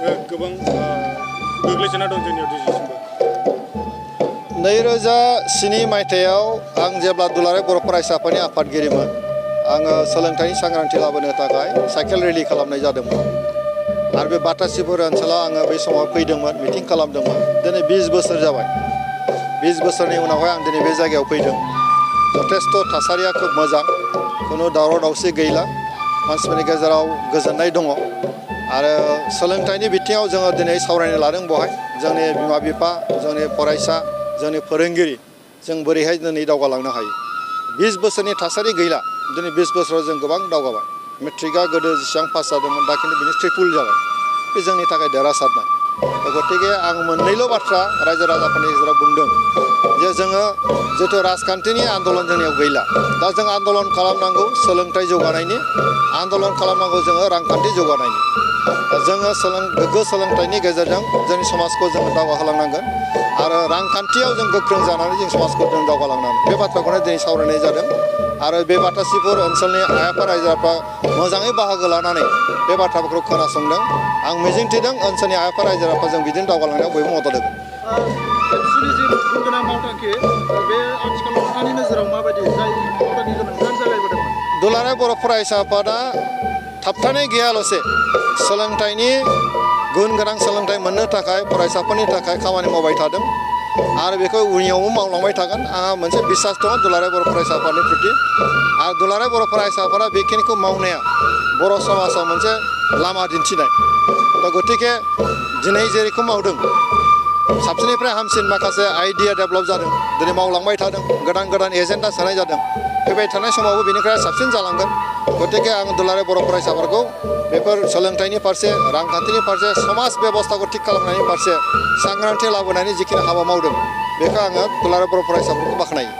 गोबां गोग्लैसोना दं जोंनियाव दिनैसिमबो। 2007 मायथाइयाव आं जेब्ला दुलाराय बर' फरायसा आफादनि आफादगिरिमोन, आङो सोलोंथाइनि सांग्रांथि लाबोनो थाखाय साइकेल रेलि खालामनाय जादोंमोन आरो बे बाटासिपुर ओनसोलाव आङो बै समाव फैदोंमोन, मिटिं खालामदोंमोन। दिनै 20 बोसोर जाबाय। 20 बोसोरनि उनावहाय आं दिनै बे जायगायाव फैदों। जथेस्थ' थासारिया खोब मोजां, खुनु दावराव दावसि गैला, मानसिफोरनि गेजेराव गोजोननाय दङ आरो सोलोंथाइनि बिथिङाव जोङो दिनै सावरायनो लादों। बेवहाय जोंनि बिमा बिफा, जोंनि फरायसा, जोंनि फोरोंगिरि, जों बोरैहाय दिनै दावगालांनो हायो। 20 बोसोरनि थासारि गैला, दिनै 20 बोसोराव जों गोबां दावगाबाय। मेट्रिकआ गोदो जेसेबां पास जादोंमोन, दा खिन्थु बिनि ट्रिपुल जाबाय। बे जोंनि थाखाय देरहासारनाय। गतिके आं मोननैल' बाथ्रा रायजो राजाफोरनि गेजेराव बुंदों जे जोङो जिथु राजखान्थिनि आन्दलन जोंनियाव गैला। दा जों आन्दलन खालामनांगौ सोलोंथाइ जौगानायनि, आन्दलन खालामनांगौ जोङो रांखान्थि जौगानायनि। जोङो गोग्गो सोलोंथाइनि गेजेरजों जोंनि समाजखौ जोङो दावगाहोलांनांगोन आरो रांखान्थियाव जों गोख्रों जानानै जों समाजखौ जों दावगालांनांगोन। बे बाथ्राखौनो दिनै सावरायनाय जादों आरो बे बाटासिपुर ओनसोलनि आइ आफा रायजो राजाफ्रा मोजाङै बाहागो लानानै बे बाथ्राफोरखौ खोनासंदों। आं मिजिंथिदों ओनसोलनि आइ आफा रायजो राजाफोरजों बिदिनो दावगालांनायाव बयबो मदद होगोन। एबसुनि जे गुन गोनां मावथांखि बे आथिखालाव नोंथांनि नोजोराव माबायदि जाय मावथांखि गोनांथार जागायबोदोंमोन? दुलाराय बर' फरायसा आफादा थाबथानाय गैयालासे सोलोंथाइनि गुन गोनां सोलोंथाइ मोननो थाखाय फरायसाफोरनि थाखाय खामानि मावबाय थादों आरो बेखौ उननियावबो मावलांबाय थागोन। आंहा मोनसे बिसास दङ दुलाराय बर' फरायसा आफादनि प्रति आरो दुलाराय बर' फरायसा आफादा बेखिनिखौ मावनाया बर' समाजाव मोनसे लामा दिन्थिनाय। दा गतिके दिनै जेरैखौ मावदों, साबसिननिफ्राय हामसिन माखासे आइडिया डेभेलप जादों, दिनै मावलांबाय थादों, गोदान गोदान एजेन्डा सोनाय जादों। फैबाय थानाय समावबो बेनिफ्राय साबसिन जालांगोन। गतिके आं दुलाराय बर' फरायसाफोरखौ बेफोर सोलोंथाइनि फारसे, रांखान्थिनि फारसे, समाज बेबस्थाखौ थिग खालामनायनि फारसे सांग्रांथि लाबोनायनि जिखिनि हाबा मावदों, बेखौ आङो दुलाराय बर' फरायसाफोरखौ बाख्नायो।